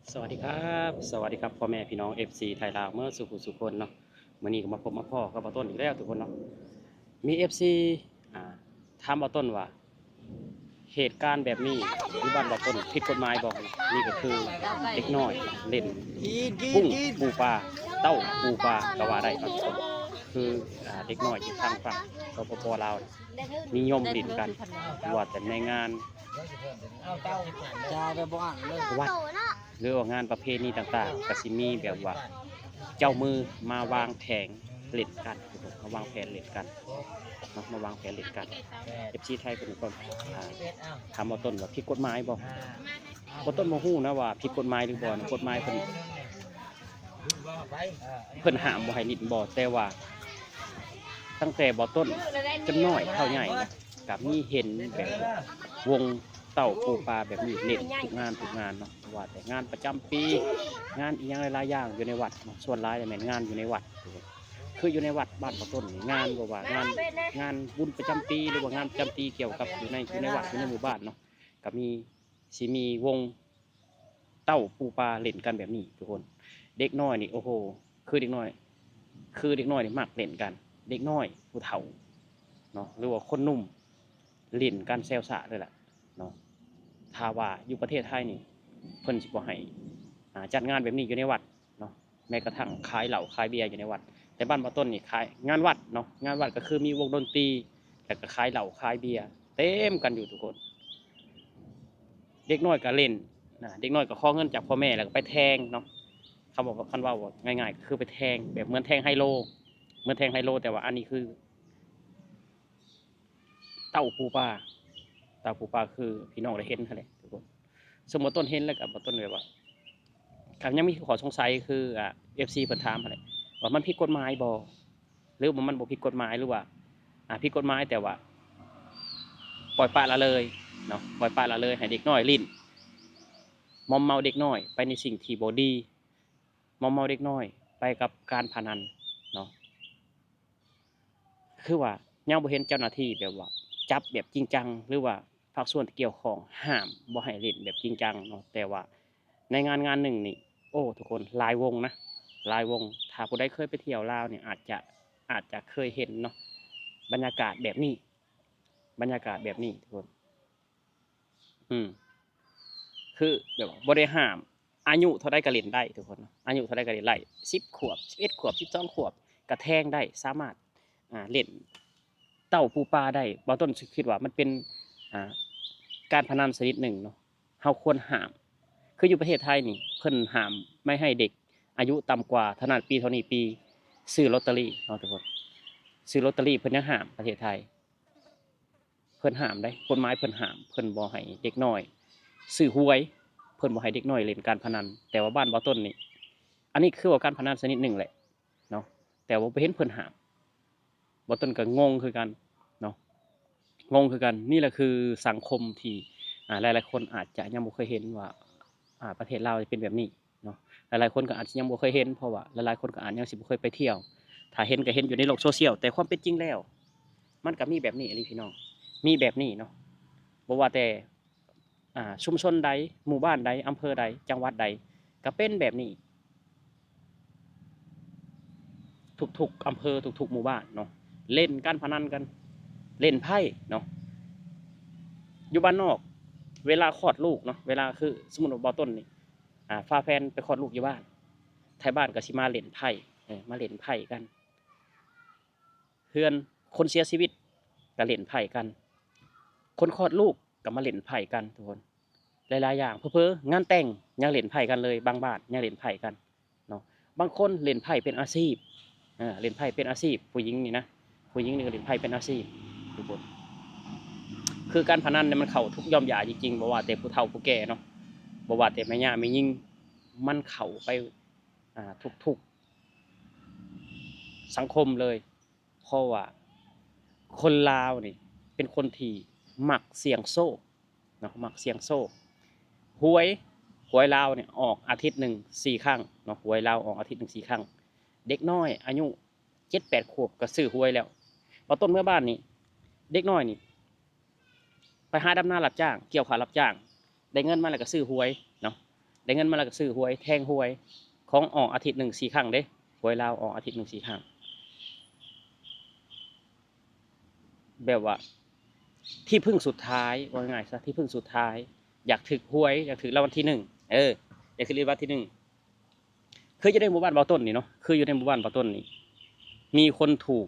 ສະຫວັດດີຄັບ ສະຫວັດດີຄັບ ພໍ່ແມ່ພີ່ນ້ອງ ເອັຟຊີ ໄທລາວ ເໝິດສູ່ຜູ້ສູ່ຄົນເນາະ. ມື້ນີ້ກໍມາພົບມາພໍ້ກັບບ່າວຕົ້ນອີກແລ້ວທຸກຄົນເນາະ. ມີ ເອັຟຊີ ອ່າ ຖາມບ່າວຕົ້ນວ່າ ເຫດການແບບນີ້ຢູ່ບ້ານບ່າວຕົ້ນຜິດກົດໝາຍບໍ່? ນີ້ກໍຄືເດັກນ້ອຍເຫຼັ້ນ ກຸ້ງປູປາ ເຕົ້າປູປາກໍວ່າໄດ້ເນາະ. ຄື ອ່າ ເດັກນ້ອຍຢູ່ທາງຝັ່ງ ສປປ ລາວ ນິຍົມຫຼິ້ນກັນ ບໍ່ວ່າແຕ່ໃນງານວັດ ຫຼືວ່າງານປະເພນີຕ່າງໆ ກໍຊິມີແບບວ່າເຈົ້າມືມາວາງແຜນຫຼິ້ນກັນ ມາວາງແຜນຫຼິ້ນກັນເນາະ ມາວາງແຜນຫຼິ້ນກັນ. ເອັຟຊີໄທເພິ່ນກໍ ອ່າ ຖາມບ່າວຕົ້ນວ່າຜິດກົດໝາຍບໍ່? ບ່າວຕົ້ນບໍ່ຮູ້ນະວ່າຜິດກົດໝາຍຫຼືບໍ່ ກົດໝາຍເພິ່ນ ເພິ່ນຫ້າມບໍ່ໃຫ້ຫຼິ້ນບໍ່? ແຕ່ວ່າຕັ້ງແຕ່ບ່າວຕົ້ນຈົນນ້ອຍເທົ່າໃຫຍ່ນະ ກໍມີເຫັນແບບວົງເຕົ້າປູປາແບບນີ້ເຫຼັ້ນທຸກງານທຸກງານເນາະ ບໍ່ວ່າແຕ່ງານປະຈຳປີ ງານອີ່ຫຍັງຫຼາຍໆຢ່າງຢູ່ໃນວັດເນາະ. ສ່ວນຫຼາຍແມ່ນງານຢູ່ໃນວັດ ຄືຢູ່ໃນວັດບ້ານບ່າວຕົ້ນນີ້ ງານ ບໍ່ວ່າງານ ງານບຸນປະຈຳປີ ຫຼືວ່າງານປະຈຳປີກ່ຽວກັບຢູ່ໃນ ຢູ່ໃນວັດ ຢູ່ໃນໝູ່ບ້ານເນາະ ກໍມີ ຊິມີວົງເຕົ້າປູປາຫຼິ້ນກັນແບບນີ້ທຸກຄົນ. ເດັກນ້ອຍນີ້ ໂອ້ໂຫ ຄືເດັກນ້ອຍ ຄືເດັກນ້ອຍນີ້ມັກຫຼິ້ນກັນ ເດັກນ້ອຍ ຜູ້ເຖົ້າເນາະ ຫຼືວ່າຄົນໜຸ່ມຫຼິ້ນກັນແຊວສະເລີຍລະເນາະ. ຖ້າວ່າຢູ່ປະເທດໄທນີ້ ເພິ່ນຊິບໍ່ໃຫ້ ອ່າ ຈັດງານແບບນີ້ຢູ່ໃນວັດເນາະ ແມ້ກະທັ່ງຂາຍເຫຼົ້າຂາຍເບຍຢູ່ໃນວັດ. ແຕ່ບ້ານບ່າວຕົ້ນນີ້ຂາຍ ງານວັດເນາະ ງານວັດກໍຄືມີວົງດົນຕີ ແລ້ວກໍຂາຍເຫຼົ້າຂາຍເບຍເຕັມກັນຢູ່ທຸກຄົນ. ເດັກນ້ອຍກໍຫຼິ້ນນະ ເດັກນ້ອຍກໍຂໍເງິນຈາກພໍ່ແມ່ ແລ້ວກໍໄປແທງເນາະ. ຄຳເວົ້າ ຄັນເວົ້າງ່າຍໆ ກໍຄືໄປແທງ ແບບເໝືອນແທງໄຮໂລ ເໝືອນແທງໄຮໂລ ແຕ່ວ່າອັນນີ້ຄືເຕົ້າປູປາ ເຕົ້າປູປາ ຄືພີ່ນ້ອງໄດ້ເຫັນຫັ້ນແຫຼະທຸກຄົນ. ເຊິ່ງບ່າວຕົ້ນເຫັນແລ້ວກໍ ບ່າວຕົ້ນແບບວ່າ ກໍຍັງມີຂໍ້ສົງໄສ ຄື ອ່າ ເອັຟຊີເພິ່ນຖາມຫັ້ນແຫຼະ ວ່າມັນຜິດກົດໝາຍບໍ່ ຫຼືວ່າມັນບໍ່ຜິດກົດໝາຍ ຫຼືວ່າ ອ່າ ຜິດກົດໝາຍ ແຕ່ວ່າປ່ອຍປະລະເລີຍເນາະ ປ່ອຍປະລະເລີຍໃຫ້ເດັກນ້ອຍຫຼິ້ນ ມອມເມົາເດັກນ້ອຍໄປໃນສິ່ງທີ່ບໍ່ດີ ມອມເມົາເດັກນ້ອຍໄປກັບການພະນັນເນາະ. ຄືວ່າຍັງບໍ່ເຫັນເຈົ້າໜ້າທີ່ແບບວ່າຈັບແບບຈິງຈັງ ຫຼືວ່າພາກສ່ວນທີ່ກ່ຽວຂ້ອງຫ້າມບໍ່ໃຫ້ຫຼິ້ນແບບຈິງຈັງເນາະ. ແຕ່ວ່າໃນງານງານໜຶ່ງນີ້ ໂອ້ ທຸກຄົນ ຫຼາຍວົງນະ ຫຼາຍວົງ. ຖ້າຜູ້ໃດເຄີຍໄປທ່ຽວລາວນີ້ ອາດຈະ ອາດຈະເຄີຍເຫັນເນາະ ບັນຍາກາດແບບນີ້ ບັນຍາກາດແບບນີ້ທຸກຄົນ. ອືມ ຄືແບບວ່າບໍ່ໄດ້ຫ້າມ ອາຍຸເທົ່າໃດກໍຫຼິ້ນໄດ້ທຸກຄົນເນາະ ອາຍຸເທົ່າໃດກໍຫຼິ້ນໄດ້ ສິບຂວບ ສິບເອັດຂວບ ສິບສອງຂວບກໍແທງໄດ້ ສາມາດ ອ່າ ຫຼິ້ນເຕົ້າປູປາໄດ້. ບ່າວຕົ້ນຄິດວ່າມັນເປັນ ອ່າ ການພະນັນຊະນິດໜຶ່ງເນາະ ເຮົາຄວນຫ້າມ. ຄືຢູ່ປະເທດໄທນີ້ ເພິ່ນຫ້າມໄມ່ໃຫ້ເດັກອາຍຸຕ່ຳກວ່າເທົ່ານັ້ນປີເທົ່ານີ້ປີ ຊື້ລອດເຕີຣີເນາະທຸກຄົນ ຊື້ລອດເຕີຣີ ເພິ່ນຍັງຫ້າມ ປະເທດໄທ ເພິ່ນຫ້າມເດ້ ກົດໝາຍເພິ່ນຫ້າມ ເພິ່ນບໍ່ໃຫ້ເດັກນ້ອຍຊື້ຫວຍ ເພິ່ນບໍ່ໃຫ້ເດັກນ້ອຍຫຼິ້ນການພະນັນ. ແຕ່ວ່າບ້ານບ່າວຕົ້ນນີ້ ອັນນີ້ຄືວ່າການພະນັນຊະນິດໜຶ່ງແຫຼະເນາະ ແຕ່ວ່າບໍ່ເຫັນເພິ່ນຫ້າມ. ບ່າວຕົ້ນກໍງົງຄືກັນເນາະ ງົງຄືກັນ. ນີ້ແຫຼະຄືສັງຄົມທີ່ ອ່າ ຫຼາຍໆຄົນອາດຈະຍັງບໍ່ເຄີຍເຫັນວ່າ ອ່າ ປະເທດລາວເປັນແບບນີ້ເນາະ. ຫຼາຍໆຄົນກໍອາດຈະຍັງບໍ່ເຄີຍເຫັນ ເພາະວ່າຫຼາຍໆຄົນກໍອາດຍັງຊິບໍ່ເຄີຍໄປທ່ຽວ ຖ້າເຫັນກໍເຫັນຢູ່ໃນໂລກໂຊຊຽວ. ແຕ່ຄວາມເປັນຈິງແລ້ວ ມັນກໍມີແບບນີ້ອີ່ຫຼີພີ່ນ້ອງ ມີແບບນີ້ເນາະ. ບໍ່ວ່າແຕ່ ອ່າ ຊຸມຊົນໃດ ໝູ່ບ້ານໃດ ອຳເພີໃດ ຈັງຫວັດໃດ ກໍເປັນແບບນີ້ ທຸກໆອຳເພີ ທຸກໆໝູ່ບ້ານເນາະ ຫຼິ້ນການພະນັນກັນ ຫຼິ້ນໄພ້ເນາະ. ຢູ່ບ້ານນອກ ເວລາຄອດລູກເນາະ ເວລາ ຄື ສົມມຸດວ່າບ່າວຕົ້ນນີ້ ອ່າ ພາແຟນໄປຄອດລູກຢູ່ບ້ານ ໄທບ້ານກໍຊິມາຫຼິ້ນໄພ້ ເອີ ມາຫຼິ້ນໄພ້ກັນ. ເຮືອນຄົນເສຍຊີວິດກໍຫຼິ້ນໄພ້ກັນ ຄົນຄອດລູກກໍມາຫຼິ້ນໄພ້ກັນທຸກຄົນ ຫຼາຍໆຢ່າງ. ເຜີໆງານແຕ່ງຍັງຫຼິ້ນໄພ້ກັນເລີຍ ບາງບ້ານຍັງຫຼິ້ນໄພ້ກັນເນາະ. ບາງຄົນຫຼິ້ນໄພ້ເປັນອາຊີບ ເອີ ຫຼິ້ນໄພ້ເປັນອາຊີບ ຜູ້ຍິງນີ້ນະ ຜູ້ຍິງນີ້ກໍຫຼິ້ນໄພ້ເປັນອາຊີບທຸກຄົນ. ຄືການພະນັນນີ້ມັນເຂົ້າທຸກຢ່ອມຢ່າຈິງໆ ບໍ່ວ່າແຕ່ຜູ້ເຖົ້າຜູ້ແກ່ເນາະ ບໍ່ວ່າແຕ່ແມ່ຍ່າແມ່ຍິງ ມັນເຂົ້າໄປ ອ່າ ທຸກໆສັງຄົມເລີຍ. ເພາະວ່າຄົນລາວນີ້ເປັນຄົນທີ່ມັກສ່ຽງໂຊກເນາະ ມັກສ່ຽງໂຊກ. ຫວຍ ຫວຍລາວນີ້ອອກອາທິດໜຶ່ງສີ່ຄັ້ງເນາະ ຫວຍລາວອອກອາທິດໜຶ່ງສີ່ຄັ້ງ. ເດັກນ້ອຍອາຍຸເຈັດແປດຂວບກໍຊື້ຫວຍແລ້ວ. ບ່າວຕົ້ນເມືອບ້ານນີ້ ເດັກນ້ອຍນີ້ ໄປຫາດຳນາຮັບຈ້າງ ກ່ຽວເຂົ້າຮັບຈ້າງ ໄດ້ເງິນມາແລ້ວກໍຊື້ຫວຍເນາະ ໄດ້ເງິນມາແລ້ວກໍຊື້ຫວຍ ແທງຫວຍ ຂອງອອກອາທິດໜຶ່ງສີ່ຄັ້ງເດ້ ຫວຍລາວອອກອາທິດໜຶ່ງສີ່ຄັ້ງ ແບບວ່າທີ່ເພິ່ງສຸດທ້າຍ ເວົ້າງ່າຍໆຊະ ທີ່ເພິ່ງສຸດທ້າຍ ຢາກຖືກຫວຍ ຢາກຖືກລາງວັນທີໜຶ່ງ ເອີ ຢາກຖືກລາງວັນທີໜຶ່ງ ຄືຢູ່ໃນໝູ່ບ້ານບ່າວຕົ້ນນີ້ເນາະ ຄືຢູ່ໃນໝູ່ບ້ານບ່າວຕົ້ນນີ້ ມີຄົນຖືກ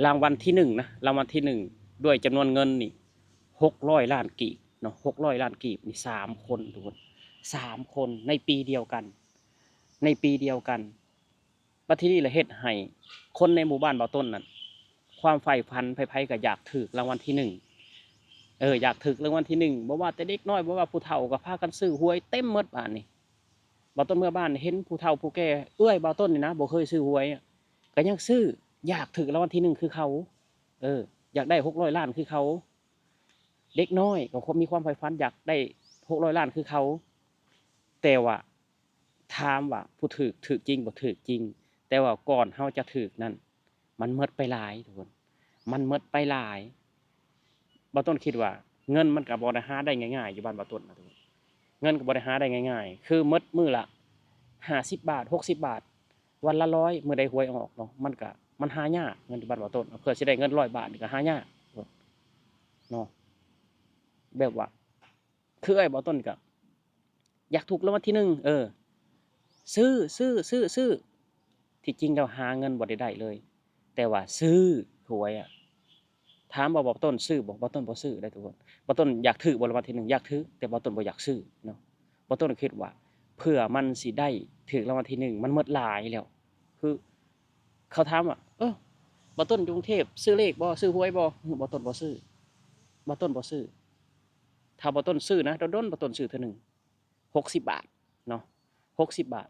ລາງວັນທີໜຶ່ງນະ ລາງວັນທີໜຶ່ງ ດ້ວຍຈຳນວນເງິນນີ້ຫົກຮ້ອຍລ້ານກີບເນາະ ຫົກຮ້ອຍລ້ານກີບນີ້ ສາມຄົນທຸກຄົນ ສາມຄົນໃນປີດຽວກັນ ໃນປີດຽວກັນ ບັດທີນີ້ລະເຮັດໃຫ້ຄົນໃນໝູ່ບ້ານບ່າວຕົ້ນນັ້ນ ຄວາມໃຝ່ຝັນໃຜໆກໍຢາກຖືກລາງວັນທີໜຶ່ງ ເອີ ຢາກຖືກລາງວັນທີໜຶ່ງ ບໍ່ວ່າແຕ່ເດັກນ້ອຍ ບໍ່ວ່າຜູ້ເຖົ້າກໍພາກັນຊື້ຫວຍເຕັມໝົດບາດນີ້ ບ່າວຕົ້ນເມືອບ້ານເຫັນຜູ້ເຖົ້າຜູ້ແກ່ ເອື້ອຍບ່າວຕົ້ນນີ້ນະ ບໍ່ເຄີຍຊື້ຫວຍ ກໍຍັງຊື້ ຢາກຖືກລາງວັນທີໜຶ່ງຄືເຂົາ ເອີ ຢາກໄດ້ຫົກຮ້ອຍລ້ານຄືເຂົາ ເດັກນ້ອຍກໍມີຄວາມໃຝ່ຝັນຢາກໄດ້ຫົກຮ້ອຍລ້ານຄືເຂົາ ແຕ່ວ່າ ຖາມວ່າຜູ້ຖືກ ຖືກຈິງບໍ່? ຖືກຈິງ ແຕ່ວ່າກ່ອນເຮົາຈະຖືກນັ້ນ ມັນໝົດໄປຫຼາຍທຸກຄົນ ມັນໝົດໄປຫຼາຍ ບ່າວຕົ້ນຄິດວ່າເງິນມັນກໍບໍ່ໄດ້ຫາໄດ້ງ່າຍໆ ຢູ່ບ້ານບ່າວຕົ້ນນະທຸກຄົນ ເງິນກໍບໍ່ໄດ້ຫາໄດ້ງ່າຍໆ ຄືໝົດມື້ລະຫ້າສິບບາດ ຫົກສິບບາດ ວັນລະຮ້ອຍ ມື້ໃດຫວຍອອກເນາະ ມັນກໍ ມັນຫາຍາກ ເງິນຢູ່ບ້ານບ່າວຕົ້ນ ເພື່ອຊິໄດ້ເງິນຮ້ອຍບາດນີ້ກໍຫາຍາກເນາະ ແບບວ່າ ຄືອ້າຍບ່າວຕົ້ນກໍຢາກຖືກລາງວັນທີໜຶ່ງ ເອີ ຊື້ ຊື້ ຊື້ ຊື້ ທີ່ຈິງແລ້ວຫາເງິນບໍ່ໄດ້ໄດ້ເລີຍ ແຕ່ວ່າຊື້ຫວຍອະ ຖາມວ່າບ່າວຕົ້ນຊື້ບໍ່? ບ່າວຕົ້ນບໍ່ຊື້ເດ້ທຸກຄົນ ບ່າວຕົ້ນຢາກຖືກບໍ່ລາງວັນທີໜຶ່ງ? ຢາກຖືກ ແຕ່ບ່າວຕົ້ນບໍ່ຢາກຊື້ເນາະ ບ່າວຕົ້ນຄິດວ່າ ເພື່ອມັນຊິໄດ້ຖືກລາງວັນທີໜຶ່ງ ມັນໝົດຫຼາຍແລ້ວ ຄື ເຂົາຖາມວ່າ ເອີ ບ່າວຕົ້ນຢູ່ກຸງເທບຊື້ເລກບໍ່? ຊື້ຫວຍບໍ່? ບ່າວຕົ້ນບໍ່ຊື້ ບ່າວຕົ້ນບໍ່ຊື້ ຖ້າບ່າວຕົ້ນຊື້ນະ ດົນໆ ບ່າວຕົ້ນຊື້ເທື່ອໜຶ່ງ ຫົກສິບບາດເນາະ ຫົກສິບບາດ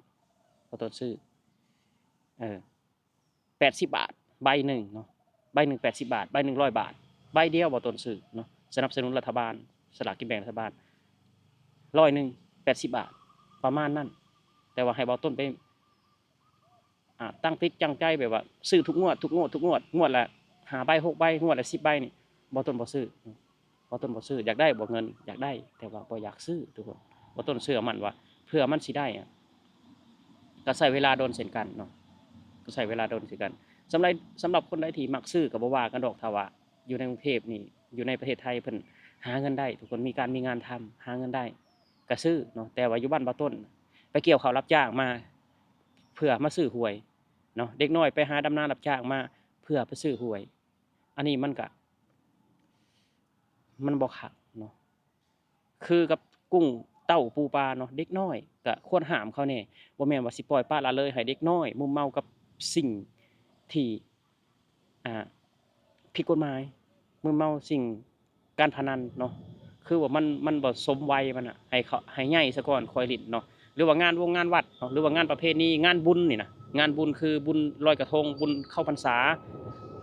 ບ່າວຕົ້ນຊື້ ເອີ ແປດສິບບາດ ໃບໜຶ່ງເນາະ ໃບໜຶ່ງແປດສິບບາດ ໃບໜຶ່ງຮ້ອຍບາດ ໃບດຽວ ບ່າວຕົ້ນຊື້ເນາະ ສະໜັບສະໜູນລັດຖະບານ ສະຫຼາກກິນແບ່ງລັດຖະບານ ຮ້ອຍໜຶ່ງ ແປດສິບບາດ ປະມານນັ້ນ ແຕ່ວ່າໃຫ້ບ່າວຕົ້ນໄປ ອ່າ ຕັ້ງຈິດຕັ້ງໃຈແບບວ່າຊື້ທຸກງວດ ທຸກງວດ ທຸກງວດ ງວດລະຫ້າໃບ ຫົກໃບ ງວດລະສິບໃບນີ້ ບ່າວຕົ້ນບໍ່ຊື້ ບ່າວຕົ້ນບໍ່ຊື້ ຢາກໄດ້ບໍ່ເງິນ? ຢາກໄດ້ ແຕ່ວ່າບໍ່ຢາກຊື້ທຸກຄົນ ບ່າວຕົ້ນເຊື່ອໝັ້ນວ່າ ເພື່ອມັນຊິໄດ້ອະ ກໍໃຊ້ເວລາດົນເຊັ່ນກັນເນາະ ກໍໃຊ້ເວລາດົນເຊັ່ນກັນ ສຳລັບ ສຳລັບຄົນໃດທີ່ມັກຊື້ກໍບໍ່ວ່າກັນດອກ ຖ້າວ່າຢູ່ໃນກຸງເທບນີ້ ຢູ່ໃນປະເທດໄທ ເພິ່ນຫາເງິນໄດ້ ທຸກຄົນມີການມີງານທຳ ຫາເງິນໄດ້ ກໍຊື້ເນາະ ແຕ່ວ່າຢູ່ບ້ານບ່າວຕົ້ນ ໄປກ່ຽວເຂົ້າຮັບຈ້າງມາ ເພື່ອມາຊື້ຫວຍເນາະ ເດັກນ້ອຍໄປຫາດຳນາຮັບຈ້າງມາ ເພື່ອໄປຊື້ຫວຍ ອັນນີ້ມັນກະ ມັນບໍ່ຄັກເນາະ ຄືກັບກຸ້ງເຕົ້າປູປາເນາະ ເດັກນ້ອຍກະຄວນຫ້າມເຂົາແດ່ ບໍ່ແມ່ນວ່າຊິປ່ອຍປະລະເລີຍໃຫ້ເດັກນ້ອຍມຶນເມົາກັບສິ່ງທີ່ ອ່າ ຜິດກົດໝາຍ ມຶນເມົາສິ່ງ ການພະນັນເນາະ ຄືວ່າມັນ ມັນບໍ່ສົມໄວມັນນະ ໃຫ້ເຂົາ ໃຫ້ໃຫຍ່ຊະກ່ອນຄ່ອຍຫຼິ້ນເນາະ ຫຼືວ່າງານວົງງານວັດເນາະ ຫຼືວ່າງານປະເພນີ ງານບຸນນີ້ນະ ງານບຸນຄືບຸນລອຍກະທົງ ບຸນເຂົ້າພັນສາ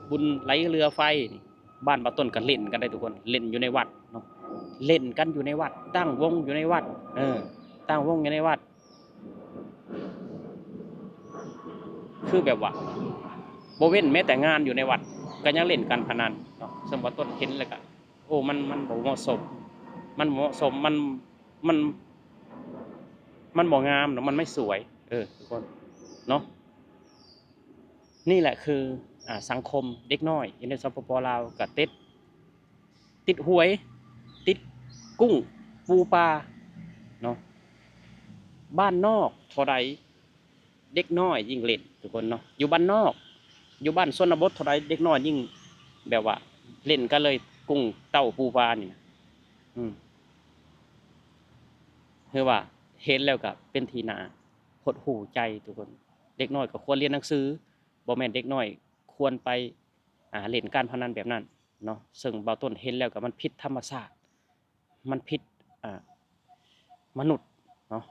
ບຸນໄຫຼເຫຼືອໄຟນີ້ ບ້ານບ່າວຕົ້ນກໍຫຼິ້ນກັນໄດ້ທຸກຄົນ ຫຼິ້ນຢູ່ໃນວັດເນາະ ຫຼິ້ນກັນຢູ່ໃນວັດ ຕັ້ງວົງຢູ່ໃນວັດ ເອີ ຕັ້ງວົງຢູ່ໃນວັດ ຄືແບບວ່າ ບໍ່ເວັ້ນແມ້ແຕ່ງານຢູ່ໃນວັດ ກໍຍັງຫຼິ້ນການພະນັນເນາະ ເຊິ່ງບ່າວຕົ້ນເຫັນແລ້ວກໍ ໂອ້ ມັນ ມັນບໍ່ເໝາະສົມ ມັນບໍ່ເໝາະສົມ ມັນ ມັນ ມັນບໍ່ງາມເນາະ ມັນໄມ່ສວຍ ເອີ ທຸກຄົນເນາະ ນີ້ແຫຼະຄື ອ່າ ສັງຄົມເດັກນ້ອຍຢູ່ໃນ ສປປ ລາວ ກໍຕິດ ຕິດຫວຍ ຕິດກຸ້ງປູປາເນາະ ບ້ານນອກເທົ່າໃດ ເດັກນ້ອຍຍິ່ງຫຼິ້ນທຸກຄົນເນາະ ຢູ່ບ້ານນອກ ຢູ່ບ້ານຊົນນະບົດເທົ່າໃດ ເດັກນ້ອຍຍິ່ງແບບວ່າຫຼິ້ນກັນເລີຍ ກຸ້ງເຕົ້າປູປານີ້ນະ ອືມ ຄືວ່າເຫັນແລ້ວກໍເປັນທີ່ໜ້າຫົດຫູ່ໃຈທຸກຄົນ ເດັກນ້ອຍກໍຄວນຮຽນໜັງສື ບໍ່ແມ່ນເດັກນ້ອຍຄວນໄປ ອ່າ ຫຼິ້ນການພະນັນແບບນັ້ນເນາະ ເຊິ່ງບ່າວຕົ້ນເຫັນແລ້ວກໍມັນຜິດທຳມະຊາດ ມັນຜິດ ອ່າ ມະນຸດເນາະ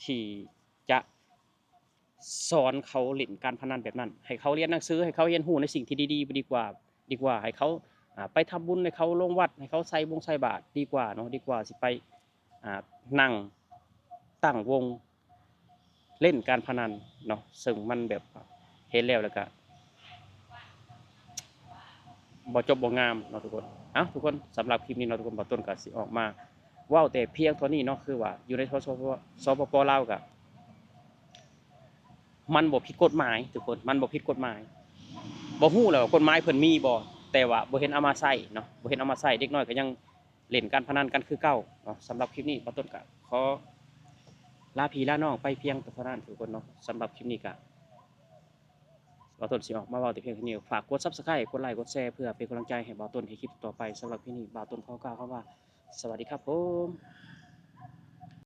ທີ່ຈະສອນເຂົາຫຼິ້ນການພະນັນແບບນັ້ນ ໃຫ້ເຂົາຮຽນໜັງສື ໃຫ້ເຂົາຮຽນຮູ້ໃນສິ່ງທີ່ດີໆ ດີກວ່າ ດີກວ່າໃຫ້ເຂົາ ອ່າ ໄປທຳບຸນ ໃຫ້ເຂົາລົງວັດ ໃຫ້ເຂົາໃສ່ບົງໃສ່ບາດ ດີກວ່າເນາະ ດີກວ່າຊິໄປ ອ່າ ນັ່ງຕັ້ງວົງ ເລ່ນການພະນັນເນາະ ເຊິ່ງມັນແບບເຫັນແລ້ວ ແລ້ວກະບໍ່ຈົບບໍ່ງາມເນາະທຸກຄົນ. ເອົ້າ ທຸກຄົນ ສຳລັບຄລິບນີ້ເນາະທຸກຄົນ ບ່າວຕົ້ນກະຊິອອກມາ ເວົ້າແຕ່ພຽງເທົ່ານີ້ເນາະ ຄືວ່າຢູ່ໃນ ສປປ ສປປ ລາວກະ ມັນບໍ່ຜິດກົດໝາຍທຸກຄົນ ມັນບໍ່ຜິດກົດໝາຍ. ບໍ່ຮູ້ແຫຼະວ່າກົດໝາຍເພິ່ນມີບໍ່ ແຕ່ວ່າບໍ່ເຫັນເອົາມາໃຊ້ເນາະ ບໍ່ເຫັນເອົາມາໃຊ້ ເດັກນ້ອຍກໍຍັງຫຼິ້ນການພະນັນກັນຄືເກົ່າເນາະ. ສຳລັບຄລິບນີ້ ບ່າວຕົ້ນກໍຂໍລາພີ່ລານ້ອງໄປພຽງແຕ່ເທົ່ານັ້ນທຸກຄົນເນາະ. ສຳລັບຄລິບນີ້ກໍ ບ່າວຕົ້ນຊິອອກມາເວົ້າແຕ່ພຽງເທົ່ານີ້. ຝາກກົດ Subscribe ກົດໄລ ກົດແຊ ເພື່ອເປັນກຳລັງໃຈໃຫ້ບ່າວຕົ້ນເຮັດຄລິບຕໍ່ໄປ. ສຳລັບຄລິບນີ້ ບ່າວຕົ້ນຂໍກ່າວຄຳວ່າ ສະຫວັດດີຄັບຜົມ.